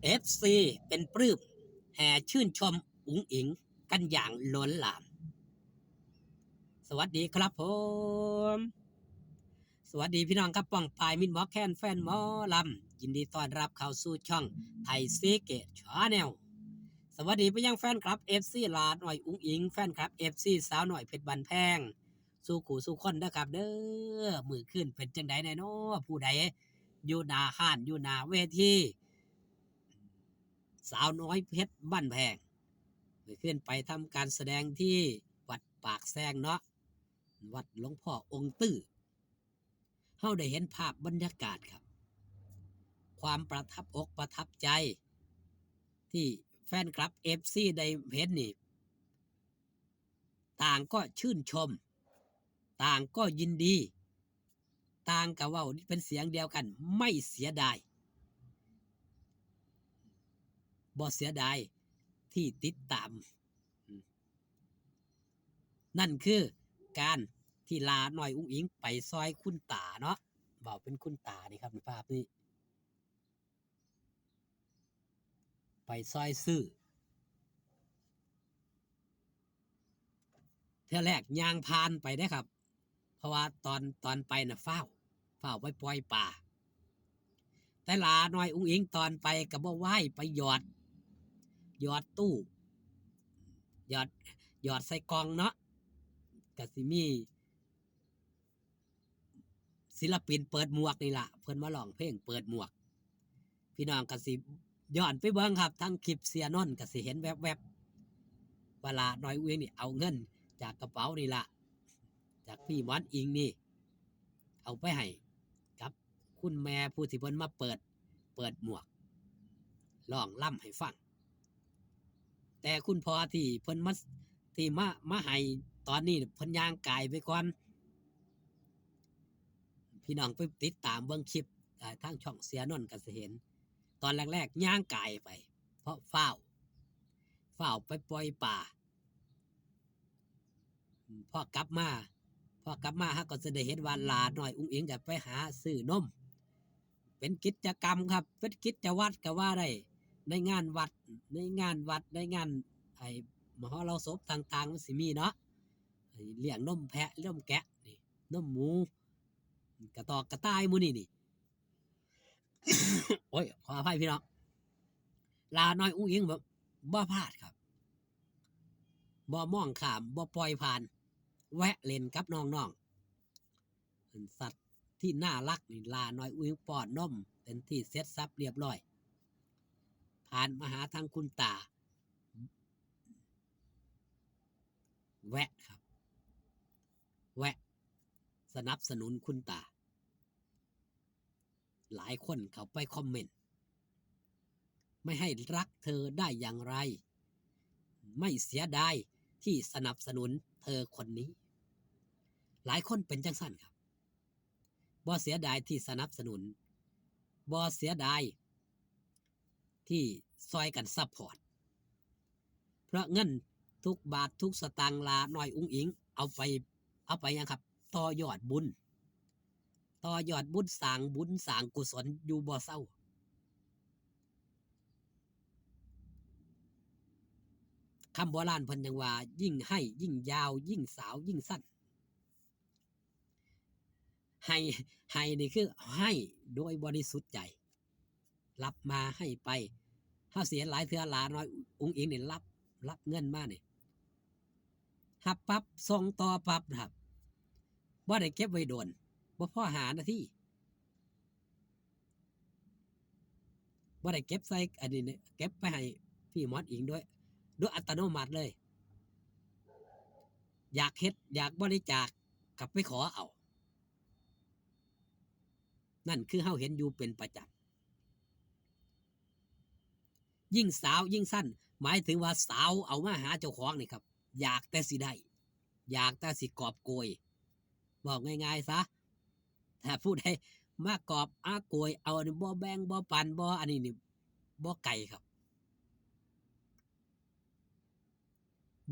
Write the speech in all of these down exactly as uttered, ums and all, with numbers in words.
เอฟซีเป็นปลื้มแห่ชื่นชมอุ๋งอิ๋งกันอย่างล้นหลาม สวัสดีครับผม สวัสดีพี่น้องครับ ป้องปายมิตรหมอแคนแฟนหมอลำ ยินดีต้อนรับเข้าสู่ช่องไทยซีเกตชาแนล สวัสดีไปยังแฟนคลับเอฟซีหลาน้อยอุ๋งอิ๋ง แฟนคลับเอฟซีสาวน้อยเพชรบ้านแพง สู่คู่สู่คนนะครับเด้อ มื้อคืนเป็นจังใดแน่น้อ ผู้ใดอยู่หน้าห้านอยู่หน้าเวที สาวน้อยเพชรบ้านแพง มื้อคืนไปทำการแสดงที่วัดปากแซงเนาะ วัดหลวงพ่อองค์ตื้อ เฮาได้เห็นภาพบรรยากาศครับ ความประทับอกประทับใจ ที่แฟนคลับเอฟซีได้เห็นนี่ ต่างก็ชื่นชม ต่างก็ยินดี ต่างก็เว้าเป็นเสียงเดียวกัน ไม่เสียดาย บ่เสียดายที่ติดตาม นั่นคือการที่หลาน้อยอุ๋งอิ๋งไปซอยคุณตาเนาะ เว้าเป็นคุณตานี่ครับ ภาพนี้ ไปซอยซื้อ เทื่อแรกย่างผ่านไปเด้อครับ เพราะว่าตอน ตอนไปน่ะฟ้าว ฟ้าวไปปล่อยปลา แต่หลาน้อยอุ๋งอิ๋งตอนไปก็บ่ไหว ไปหยอด หยอดตู้ หยอด หยอดใส่กล่องเนาะ ก็สิมี ศิลปินเปิดหมวกนี่ล่ะ เพิ่นมาร้องเพลงเปิดหมวก พี่น้องก็สิย้อนไปเบิ่งครับ ทั้งคลิปเสียนนท์ก็สิเห็นแวบๆ ว่าหลาน้อยอุ๋งอิ๋งนี่เอาเงินจากกระเป๋านี่ล่ะ จากพี่หมอนอิ๋งนี่ เอาไปให้กับคุณแม่ผู้ที่เพิ่นมาเปิด เปิดหมวก ร้องรำให้ฟัง แต่คุณพ่อที่เพิ่นมา ที่มา มาให้ตอนนี้เพิ่นย่างกายไปก่อน พี่น้องไปติดตามเบิ่งคลิป อ่า ทางช่องเสียนนท์ก็สิเห็น ตอนแรกๆย่างกายไป เพราะฟ้าว ฟ้าวไปปล่อยปลา พอกลับมา พอกลับมาเฮาก็สิได้เห็นว่าหลาน้อยอุ๋งอิ๋งก็ไปหาซื้อนม เป็นกิจกรรมครับ เป็นกิจวัตรก็ว่าได้ ในงานวัด ในงานวัด ในงานไอ้มหรสพต่างๆ มันสิมีเนาะ ไอ้เลี้ยงนมแพะ นมแกะนี่ นมหมู กระต่อกระต่ายหมู่นี่นี่ โอ้ย ขออภัยพี่น้อง หลาน้อยอุ๋งอิ๋งแบบบ่พลาดครับ บ่มองข้าม บ่ปล่อยผ่าน แวะเล่นกับน้องๆ เป็นสัตว์ที่น่ารักนี่ หลาน้อยอุ๋งอิ๋งป้อนนมเป็นที่เสร็จสับเรียบร้อย ผ่านมาหาทางคุณตา แวะครับ แวะสนับสนุนคุณตา หลายคนเข้าไปคอมเมนต์ ไม่ให้รักเธอได้อย่างไร ไม่เสียดายที่สนับสนุนเธอคนนี้ หลายคนเป็นจังซั่นครับ บ่เสียดายที่สนับสนุน บ่เสียดายที่ซอยกันซัพพอร์ต เพราะเงินทุกบาททุกสตางค์หลาน้อยอุ๋งอิ๋งเอาไป เอาไปหยังครับ ต่อยอดบุญ ต่อยอดบุญ สร้างบุญสร้างกุศลอยู่บ่เซา คำโบราณเพิ่นยังว่า ยิ่งให้ยิ่งยาว ยิ่งสาวยิ่งสั้น ให้ ให้นี่คือให้โดยบริสุทธิ์ใจ รับมาให้ไป เฮาสิเห็นหลายเทื่อหลาน้อยอุ๋งอิ๋งนี่รับ รับเงินมานี่ รับปั๊บ ส่งต่อปั๊บครับ บ่ได้เก็บไว้โดน บ่พอห้านาที บ่ได้เก็บใส่อันนี้เนี่ย เก็บไปให้พี่หมอนอิ๋งโดย โดยอัตโนมัติเลย อยากเฮ็ด อยากบริจาค ก็ไปขอเอา นั่นคือเฮาเห็นอยู่เป็นประจำ ยิ่งสาวยิ่งสั้น หมายถึงว่าสาวเอามาหาเจ้าของนี่ครับ อยากแต่สิได้ อยากแต่สิกอบโกย บอกง่ายๆซะ ถ้าผู้ใดมากอบอาโกยเอานี่ บ่แบ่งบ่ปันบ่อันนี้นี่ บ่ไกลครับ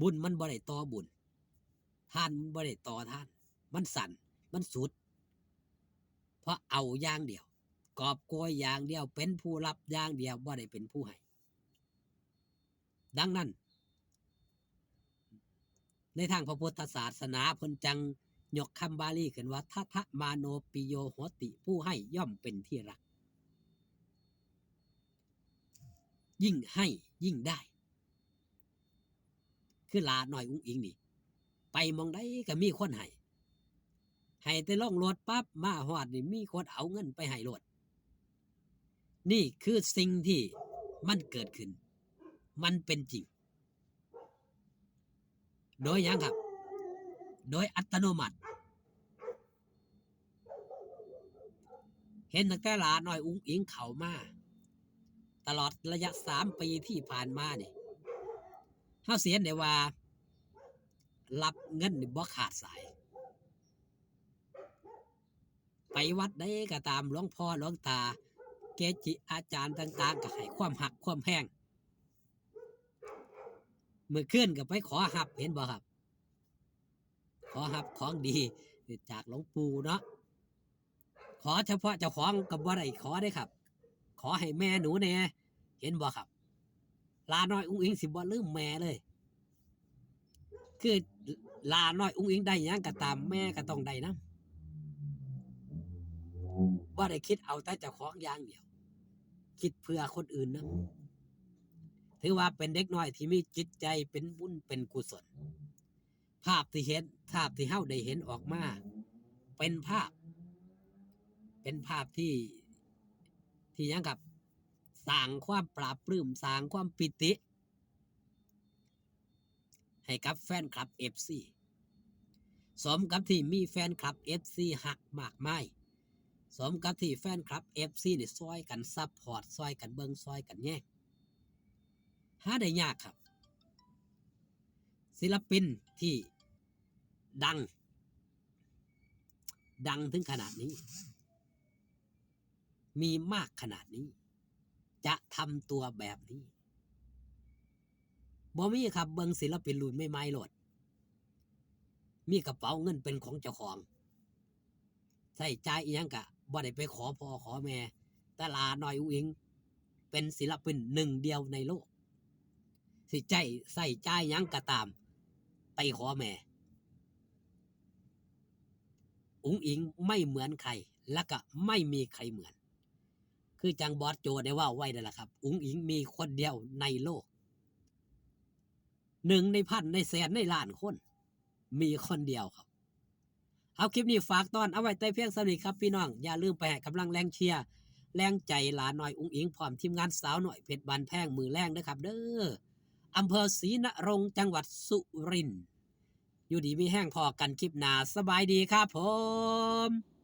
บุญมันบ่ได้ต่อบุญ ทานมันบ่ได้ต่อทาน มันสั้น มันสุด เพราะเอาอย่างเดียว กอบโกยอย่างเดียว เป็นผู้รับอย่างเดียว บ่ได้เป็นผู้ให้ ดังนั้น ในทางพระพุทธศาสนาเพิ่นจั่งยกคำบาลีขึ้นว่า ทัทธะมาโนปิโยโหติ ผู้ให้ย่อมเป็นที่รัก ยิ่งให้ยิ่งได้ คือหล้าน้อยอุ๋งอิ๋งนี่ ไปหม่องใดก็มีคนให้ ให้แต่ลงรถปั๊บ มาฮอดนี่มีคนเอาเงินไปให้โลด นี่คือสิ่งที่มันเกิดขึ้น มันเป็นจริง โดยหยังครับ โดยอัตโนมัติ เห็นตั้งแต่หล้าน้อยอุ๋งอิ๋งเข้ามา ตลอดระยะสามปีที่ผ่านมานี่ เฮาสิเห็นได้ว่า รับเงินนี่บ่ขาดสาย ไปวัดใดก็ตาม หลวงพ่อหลวงตา เกจิอาจารย์ต่างๆ ก็ให้ความฮักความแพง มื้อคืนก็ไปขอฮับ เห็นบ่ครับ ขอฮับของดีจากหลวงปู่เนาะ ขอเฉพาะเจ้าของก็บ่ได้ขอเด้ครับ ขอให้แม่หนูแหน่ เห็นบ่ครับ หล้าน้อยอุ๋งอิ๋งสิบ่ลืมแม่เลย คือหล้าน้อยอุ๋งอิ๋งได้หยังก็ตาม แม่ก็ต้องได้นำ บ่ได้คิดเอาแต่เจ้าของอย่างเดียว คิดเพื่อคนอื่นนำ ถือว่าเป็นเด็กน้อยที่มีจิตใจเป็นบุญเป็นกุศล ภาพที่เห็น ภาพที่เฮาได้เห็นออกมา เป็นภาพ เป็นภาพที่ ที่หยังครับ สร้างความปลาบปลื้ม สร้างความปีติ ให้กับแฟนคลับ เอฟซี สมกับที่มีแฟนคลับ เอฟซี ฮักมากมาย สมกับที่แฟนคลับ เอฟซี นี่ซอยกันซัพพอร์ต ซอยกันเบิ่ง ซอยกันแยง หาได้ยากครับ ศิลปินที่ดัง ดังถึงขนาดนี้ มีมากขนาดนี้ จะทำตัวแบบนี้ บ่มีครับ เบิ่งศิลปินรุ่นใหม่ๆโลด มีกระเป๋าเงินเป็นของเจ้าของ ใช้จ่ายอิหยังก็บ่ได้ไปขอพ่อขอแม่ แต่หล้าน้อยอุ๋งอิ๋ง เป็นศิลปินหนึ่งเดียวในโลก สิใช้ ใช้จ่ายหยังก็ตาม ไปขอแม่ อุ๋งอิ๋งไม่เหมือนใคร และก็ไม่มีใครเหมือน คือจั่งบอสโจได้เว้าไว้นั่นแหละครับ อุ๋งอิ๋งมีคนเดียวในโลก หนึ่งในพัน ในแสน ในล้านคน มีคนเดียวครับ เอา คลิปนี้ฝากตอนเอาไว้แต่เพียงส่ำนี้ครับพี่น้อง อย่าลืมไปให้กำลังแรงเชียร์ แรงใจหล้าน้อยอุ๋งอิ๋ง พร้อมทีมงานสาวน้อยเพชรบ้านแพงมื้อแลงเด้อครับเด้อ อำเภอศรีนรงค์ จังหวัดสุรินทร์ อยู่ดีมีแฮง พ้อกันคลิปหน้า สบายดีครับผม